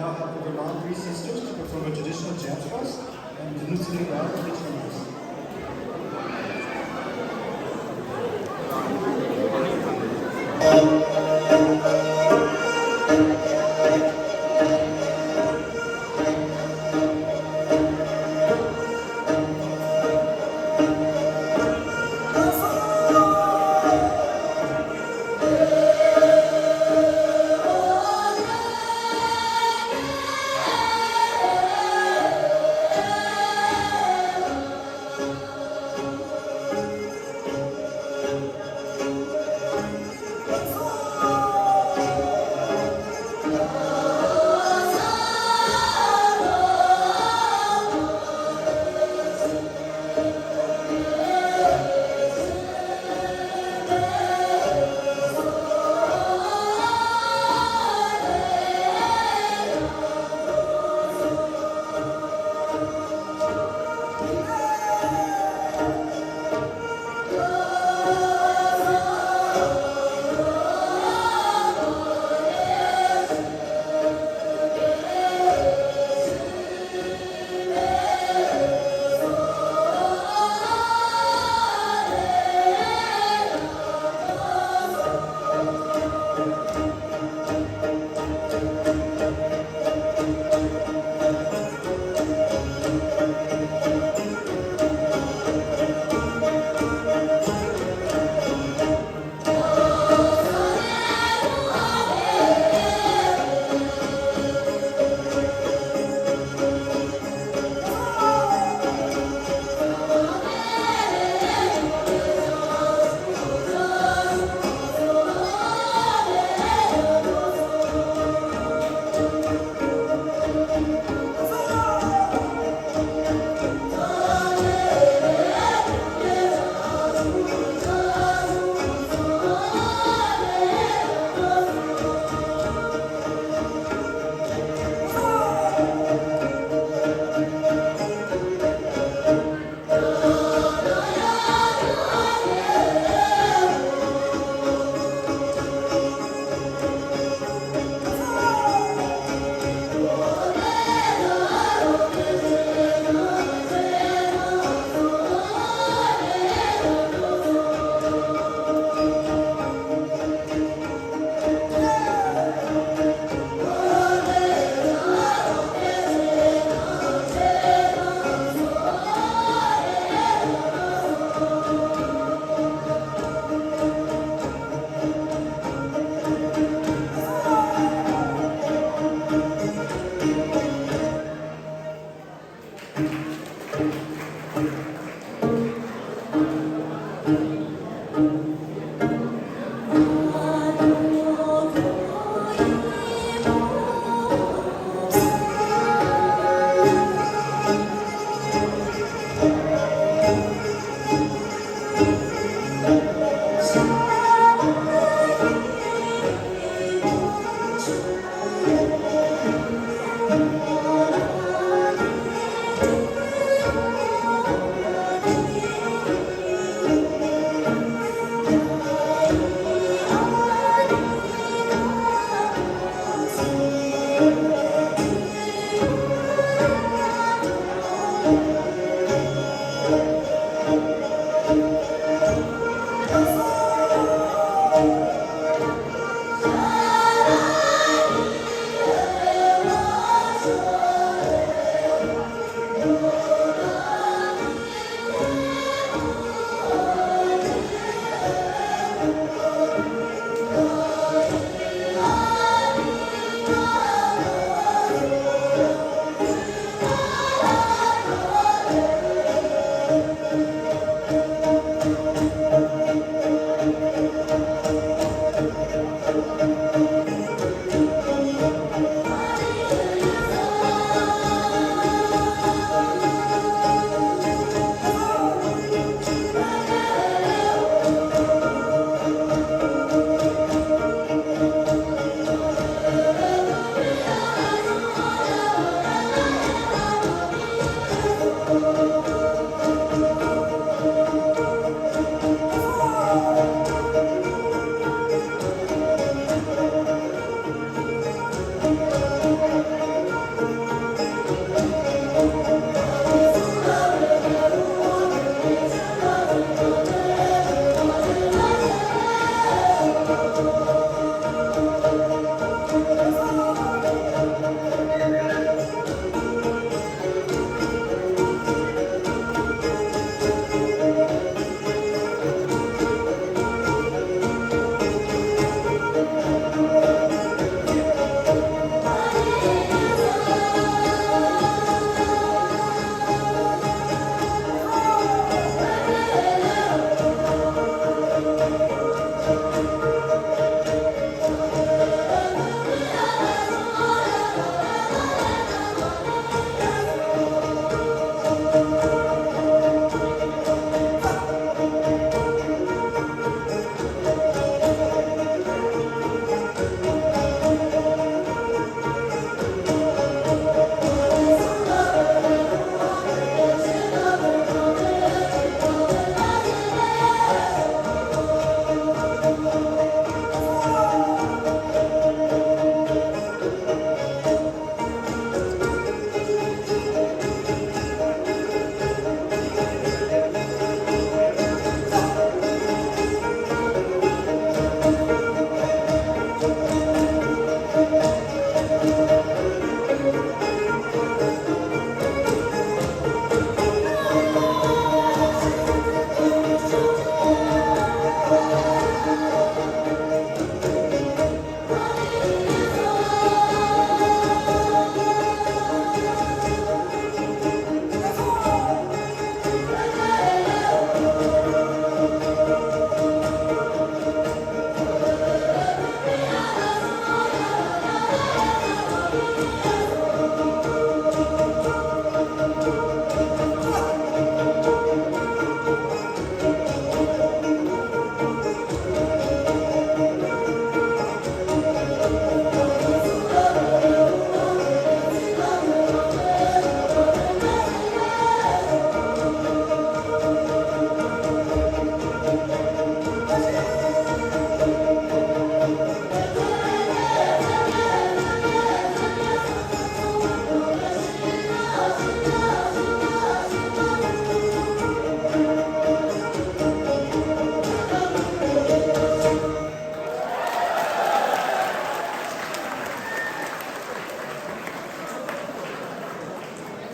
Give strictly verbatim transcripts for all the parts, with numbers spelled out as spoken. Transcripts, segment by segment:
Now, I would remind three sisters to perform a traditional dance for us and Dinu Sinu Rao traditional dance.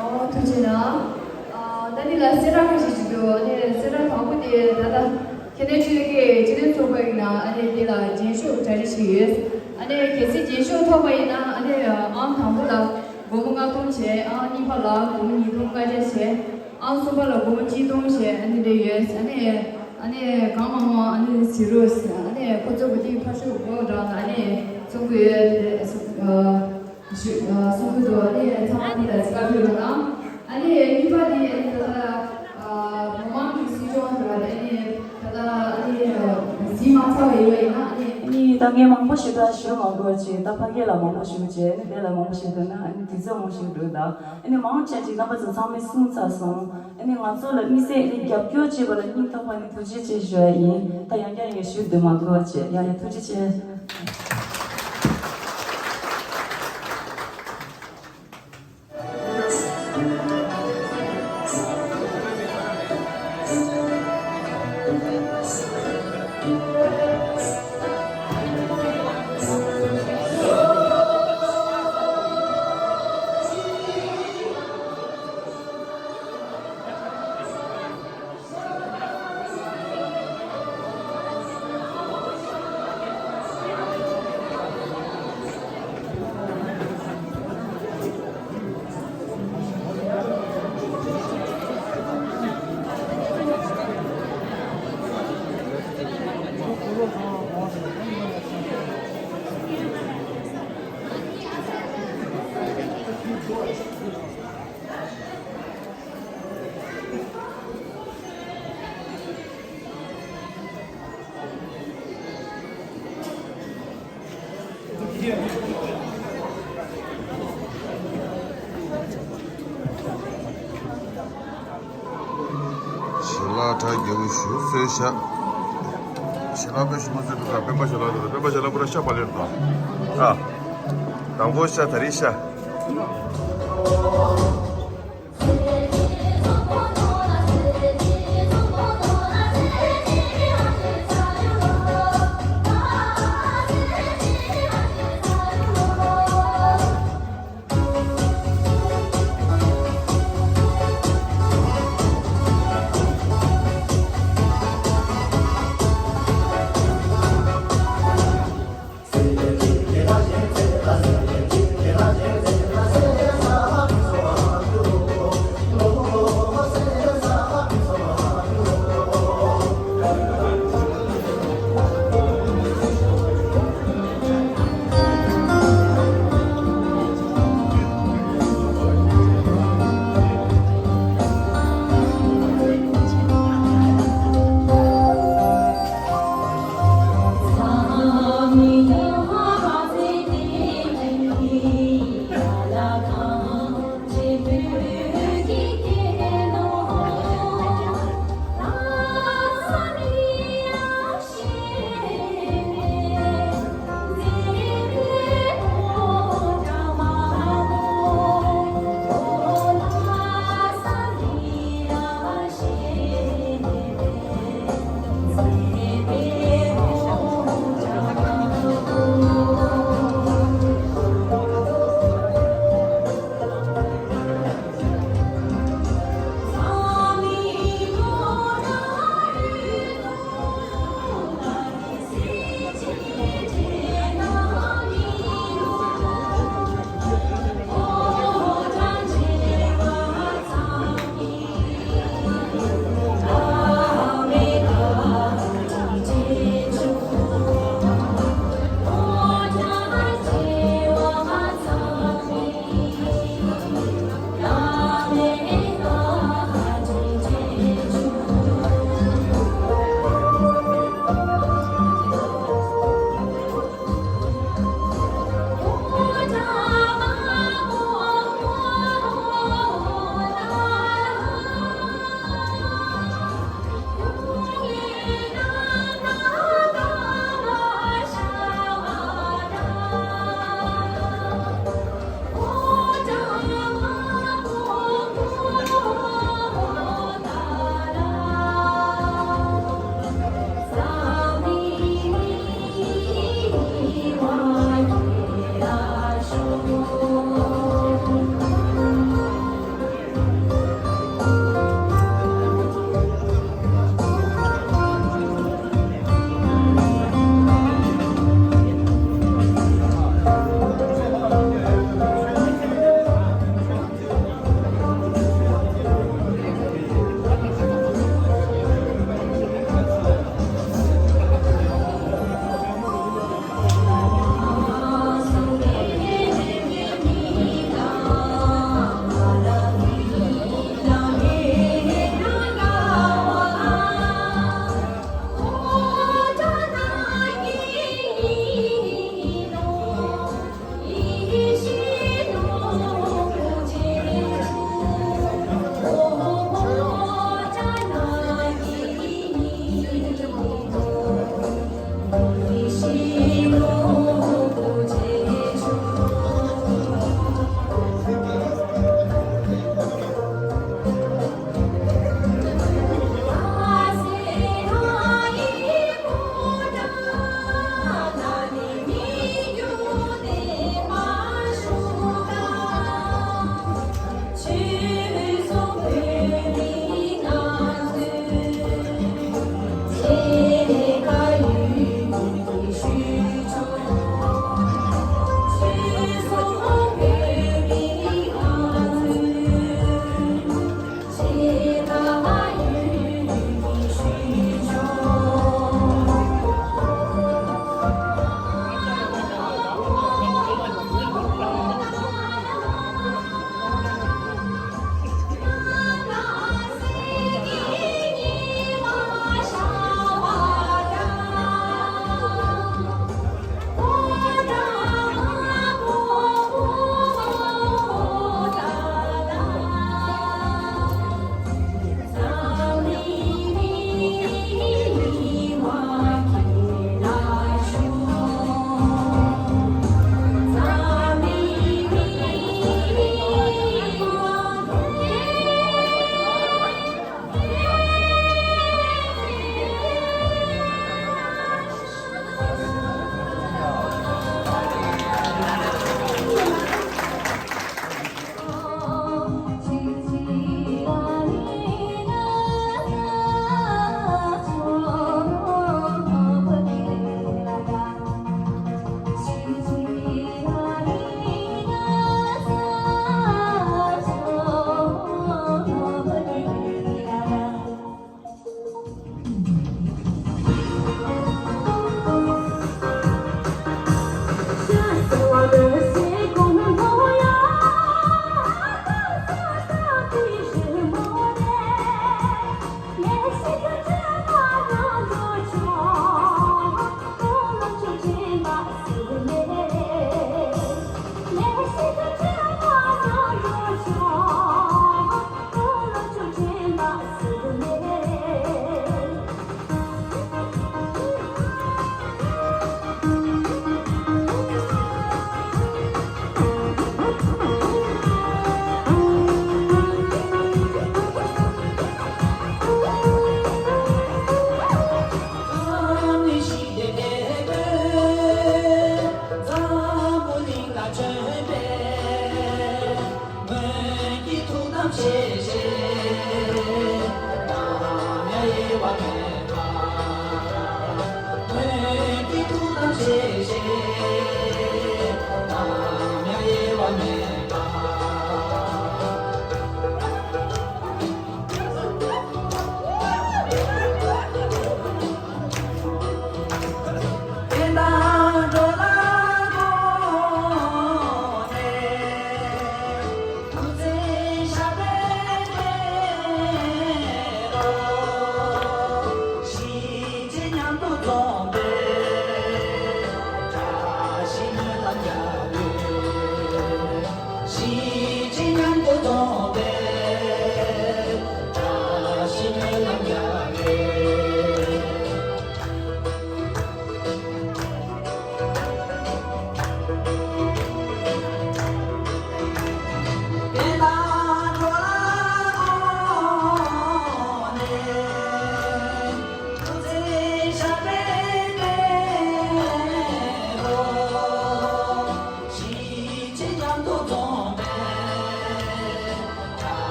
ཨོ་ཐུགས་རྗེ་གནང་། ཨ་ད་འདི་ལ་གསལ་བསྒྲགས་ཁ་ཤས་ཤིག་འདུག་ཨ་ནི་གསལ་བསྒྲགས་དང་པོ་དེ་ད་ལྟ་ཁེ་ནེ་ཆོས་ཀྱི་སྤྱི་མཐུན་ཚོགས་པ་ཡིན་ན་ཨ་ནི་འདི་ལ་རྒྱན་ཤོག་གྲ་སྒྲིག་ཞིག་ཡོད། ཨ་ནི་གལ་སྲིད་རྒྱན་ཤོག་ཐོབ་པ་ཡིན་ན་ཨ་ནི་ཨང་དང་པོ་ལ་སྒོར་མོ་ལྔ་སྟོང་བྱས། ཨང་གཉིས་པ་ལ་སྒོར་མོ་ཉིས་སྟོང་བཀའ་རྒྱ་བྱས། ཨང་གསུམ་པ་ལ་སྒོར་མོ་གཅིག་སྟོང་བྱས། ཨ་ནི་འདི་ཡོད། ཨ་ནི་ཨ་ནི་གང་མང་མང་ཨ་ནི་བྱེད་རོགས། ཨ་ནི་ཁོ་ཚོ་གི་དེ་ཕར་ཕྱོགས་སྒོ་འགྲམ་ལ་ཨ་ནི་གསུང་གི་ཡོད། ཨ། ཞུ། ཨ། གསུང་གི་འདུག་ཨ་ནི་ཚང་མ་འདི་ལ་གཟིགས་ག་ཕེབས་རོགས་གནང་། ཨ་ནི་གཉིས་པ་འདི་ཨ་ནི་ད་ལྟ་ཨ་མི་མང་གི་སྲིད་སྐྱོང་དེ་ལ་ཨ་ནི་ད་ལྟ་ཨ་ནི་གཟིགས་མ་ཚར་བ་ཡོད་པ་ཡིན་ན་ཨ་ནི། ཨ་ནི་ད་ངས་མང་པོ་ཞིག་ད་ཞུ་མ་དགོས་ཅེས། ད་ཕ་གི་ལ་མང་པོ་ཞུ་ཅེས། ཨ་ནི་དེ་ལ་མང་པོ་ཞིག་འདུག་ན་ཨ་ནི་དུས་ཚོད་མང་པོ་ཞིག་འགྲོ་ད། ཨ་ནི་མང་ཆེ་ཅིག་རྣམ་པ་ཚོ་ཚང་མས་གསུངས་ཚར་སོང་། ཨ་ནི་ང་ཚོ་ལ་དམིགས་བསལ་ཨ་ནི་རྒྱབ་སྐྱོར་བྱས་པ་ལ་སྙིང་ཐག་པ་ནས་ཐུགས་རྗེ་ཆེ་ཞུ་ཡ་ཡིན། ད་ཡང་བསྐྱར་ཡང་ཞུ་འདོད་མ་དགོས་བྱས། ཡང་ཡང་ཐུགས་རྗེ་ཆེ། ཞལ་ལག་གྲ་རྒྱས་པོ་ཞིག་བཟོས་ཤག་ཞལ་ལག་དཔེ་ཞིམ་པོ་བཟོས་འདུག་ད་སྤེན་པ་ཞལ་ལག་འདུག་ད་སྤེན་པ་ཞལ་ལག་པུ་ར་ཤ་བག་ལེབ་དང་། ཨ། དང་པོ་ཤ། ད་རེས་ཤ།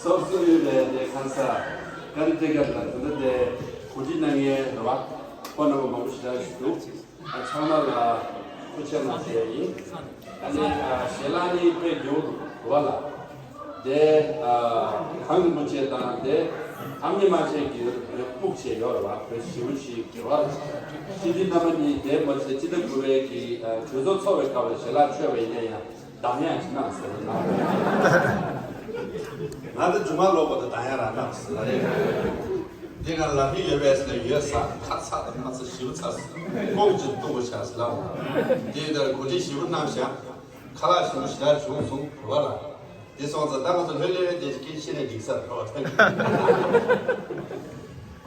སོབ་སོབ་ཡོད་པའི་དེ་ཁང་ས་ཀ་རི་ཏེ་ཀར་ལ་དེ་འདྲ་དེ་གོ་སྒྲིག་གནང་མཁན་རེད་བ། ཁོང་རྣམ་པ་མང་པོ་ཞེ་དྲག་ཞིག་འདུག་ཨ་ཚང་མ་ལ་ཐུགས་རྗེ་གནང་ཞུ་ཡ་ཡིན། ཨ་ནི་ཨ་ཞལ་ལག་གཉིས་དཔེ་ཉུང་འདུག་རེད་བ་ལ། དེ་ཨ་གངས་རིན་པོ་ཆེ་དང་དེ་ཨ་མྱེས་རྨ་ཆེན་གྱི་སྨུག་བྱས་ཡོད་རེད་བ། བོད་ཞི་བོ་ཞིག་གི་རེད་བ། སྤྱི་འཐུས་རྣམ་པ་གཉིས་དེ་མ་ཚད་སྤྱི་ཟླ་དགུ་པའི་གི་ཨ་གྲོས་ཚོགས་ཚོགས་པའི་སྐབས་ལ་ཞལ་ལག་མཆོད་པ་ཡིན་ན་ཡང་། གདངས་ཡག་ཅིག་གནང་ཟེར་ན། ང་ད་རྒྱུ་མ་ལོག་པ་དང་གདངས་ཡག་རང་གནང་ཟེར་ན་རེད། འདི་ང་ལབ་ཀྱི་ཡོད་པས་ཟེར་ན་ཡོད་ས་ཁ་ཚ་དང་ཁ་ཚ་ཞིབ་ཚ་ཟེར་ལྐོག་ཅིག་གཏུག་པ་བྱ་ཟེར་ལབ། འདི་ལྟར་གོ་སྒྲིག་ཞིབ་པོ་གནང་བཞག་ཁ་ལག་ཞིམ་པོ་ཞེ་དྲག་བྱུང་སོང་བ་ལ། འདི་སོང་ཙང་ད་ང་ཚོ་ལྷོད་ལྷོད་བསྡད་ཀྱི་ཤི་ནས་འགྲིག་ས་རེད་བ།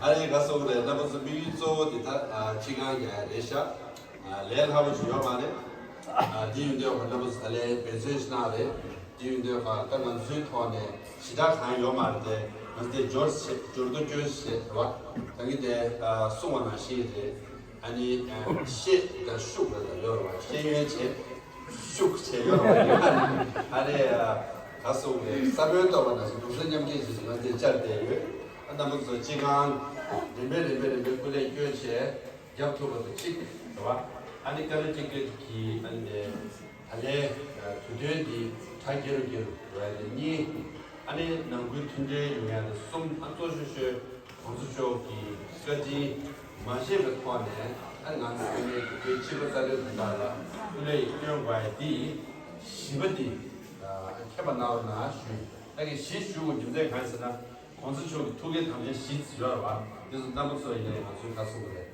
ཨ་རེ་ག་སོང་རེད། རྣམ་པ་ཚོ་དམིགས་ཡུལ་གཙོ་བོ་འདི་ད་སྤྱི་ཁང་རྒྱག་ཡ་རེད་ཤག་ལས་སླ་པོ་ཞིག་ཡོད་མ་རེད། ཨ་དེ་ཡིན་དུས་ཁོ་རྣམ་པ་ཚོ་ད་ལན་འབད་བརྩོན་ཞིག་གནང་རེད། དེ་ཡིན་དུས་ཁ་ད་ང་ཚོའི་ཐོག་ནས་ཞེ་དྲག་གང་ཡོད་མ་རེད་དེ། ང་ཚོ་དེ་འབྱོར་བྱེད་འབྱོར་ཐོ་སྐྱོན་བྱེད་རེད་བ། ད་གིན་དེ་གསུངས་པ་ནང་བཞིན་རེད། ཨ་ནི་ཤེད་དང་ཤུགས་རེད་ད་ཡོད་རེད་བ། ཤེས་ཡོན་བྱེད་ཤུགས་བྱེད་ཡོད་རེད་བ། ཨ་ནི་ཨ་ག་སོང་རེད། ས་བོན་གཏོར་བ་ནང་བཞིན་གདུང་སེམས་མཉམ་སྐྱེད་བྱེད་བཞིན་ང་ཚོས་བཅར་བསྡད་ཡོད། ཨ་རྣམ་པ་ཚོ་སྤྱི་ཁང་རིམ་པས་རིམ་པས་རིམ་པས་སྐུ་ལས་བསྐྱོན་བྱས། རྒྱབ་ཐུབ་པ་དང་གཅིག་རེད་བ། ཨ་ནི་ཀ་ར་ཏི་ཀིར་གྱི་ཨ་ནི་ད་ལན་དུས་སྟོན་འདི་གྲ་རྒྱས་རུ་རྒྱས་རུ་འགྲོ་ཡ་དེ་གཉིས། ཨ་ནི་ནང་ཁུལ་མཐུན་སྒྲིལ་ཡོང་ཡ་དེ་གསུམ། ཨ་གཙོ་ཤོས་ཤོས་༸གོང་ས་མཆོག་གི་བཀའ་དྲིན་མ་བརྗེད་པའི་ཐོག་ནས་ཨ་ནི་ང་ཚོ་ཚང་མས་ཀྱི་བོད་སྤྱི་པ་རྩ་འགྲན་ཚོགས་པ་ལ་སྐུ་ལས་བསྐྱོན་དགོས་ཡ་དེ་བཞི་པ་དེ་མཁྱེན་པ་གནང་རོགས་གནང་ཞུ། ད་གི་བཞི་ཞུ་དགོས་རྒྱུ་མཚན་གང་ཡིན་ཟེར་ན། ༸གོང་ས་མཆོག་གི་ཐུགས་བསྐྱེད་དམ་བཅའ་བཞི་ཡོད་རེད་བ། དེ་ཚོ་རྣམ་པ་ཚོ་ཡིན་ནའི་ང་ཚོའི་ག་སོང་རེད།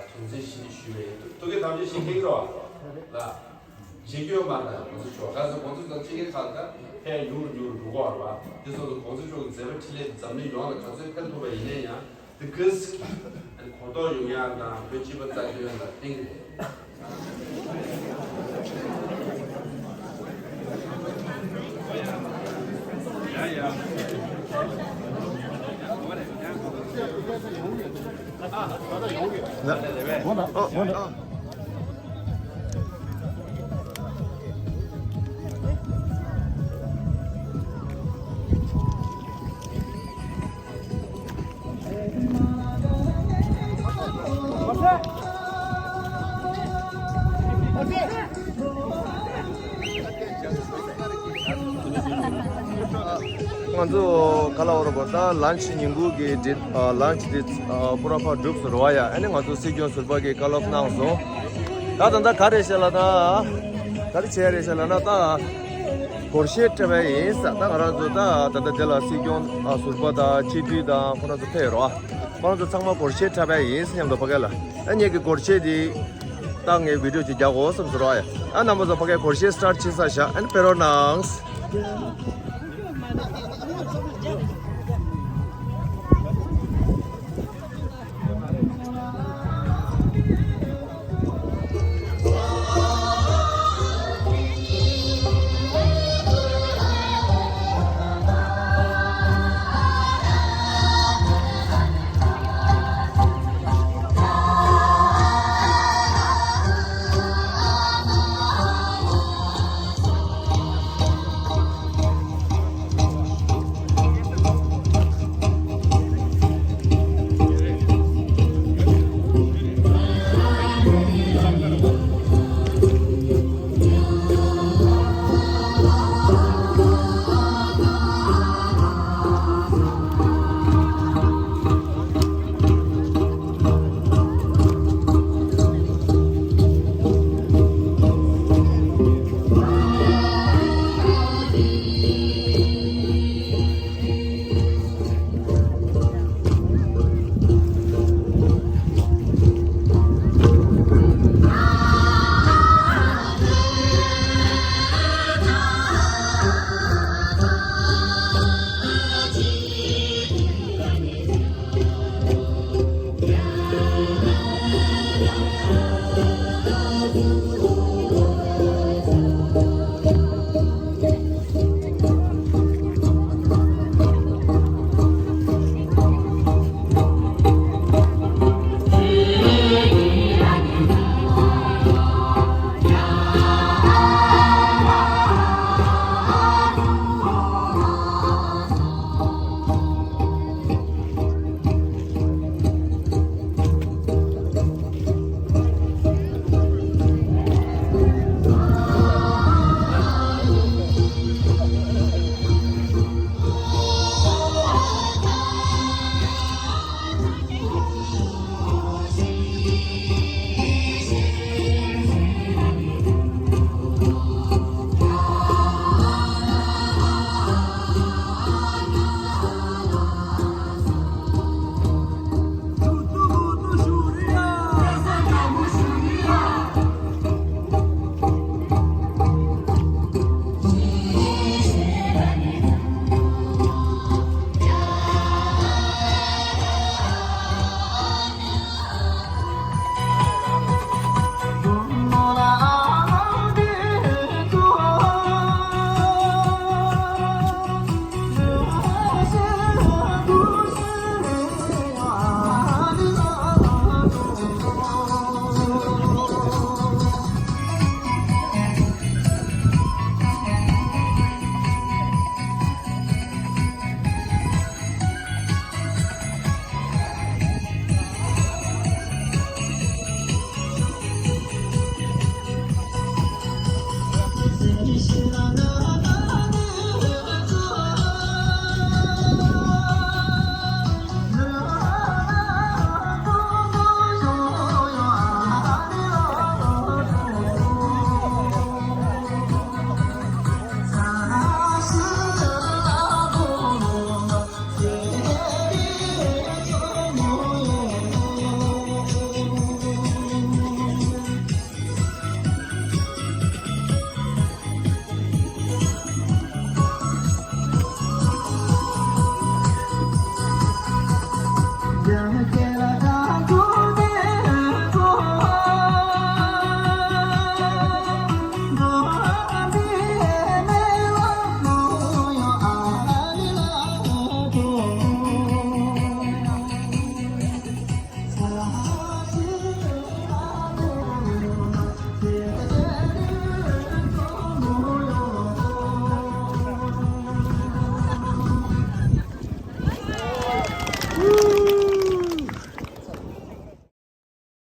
དོན་ཚན་བཞི་དེ་ཞུས་པ་ཡིན། ཐུགས་བསྐྱེད་དམ་བཅའ་བཞི་ཁེག་རོགས་ལ། བྱེད་རྒྱུ་ཡོད་མ་རེད། ༸གོང་ས་མཆོག་ག་ཚོད་༸གོང་ས་མཆོག་ཕྱི་རྒྱལ་ཁག་ད་ཕེབས་ཉུང་རུ་ཉུང་རུ་འགྲོ་གི་ཡོད་རེད་བ། དེ་སོང་ཙང་༸གོང་ས་མཆོག་གི་མཛད་པ་འཕྲིན་ལས་འཛམ་གླིང་ཡོངས་ལ་ག་ཚོད་ཕེབས་ཐུབ་པ་ཡིན་ནའི་ཡང་། དེ་གིས་གོ་རྟོགས་ཡོང་ཡག་དང་བོད་སྤྱི་པ་རྩ་འདོན་ལ་གཏིང་རེད། ང་ཚོ་ག་ལ་བར་གོ་ད་ལན་ཆི་ཉིན་གུང་གི་ཌི་ཨ་ལན་ཆི་དེ་ཨ་པུ་ར་ཕར་གྲུབ་སོང་རེད་བ་ཡ། ཨ་ནི་ང་ཚོ་སྲིད་སྐྱོང་ཟུར་པ་གིས་བཀའ་སློབ་གནང་སོང་། ད་ད་ལྟ་ག་རེ་བྱས་ལ་ད་ག་རེ་བྱས་རེད་བྱས་ལ་ན་ད། སྒོར་གཞས་འཁྲབ་པ་ཡིན་ས། ད་ང་རང་ཚོ་ད་ད་ལྟ་དེ་ལ་སྲིད་སྐྱོང་ཨ་ཟུར་པ་དང་སྤྱི་འཐུས་དང་ཁོ་རང་ཚོ་ཕེབས་རོགས། ཁོ་རང་ཚོ་ཚང་མ་སྒོར་གཞས་འཁྲབ་པ་ཡིན་ས་མཉམ་དུ་ཕ་གི་ལ། ཨ་ངེད་ཀྱི་སྒོར་གཞས་འདི་ད་ངས་བི་ཌིའོ་ཅིག་རྒྱག་དགོས་བསམ་ཟེར་རོགས་ཡ། ཨ་རྣམ་པ་ཚོ་ཕ་གིའི་སྒོར་གཞས་སི་ཊར་ཊི་བྱེད་ས་བཞག་ཨ་ནི་ཕེབས་རོགས་གནང་།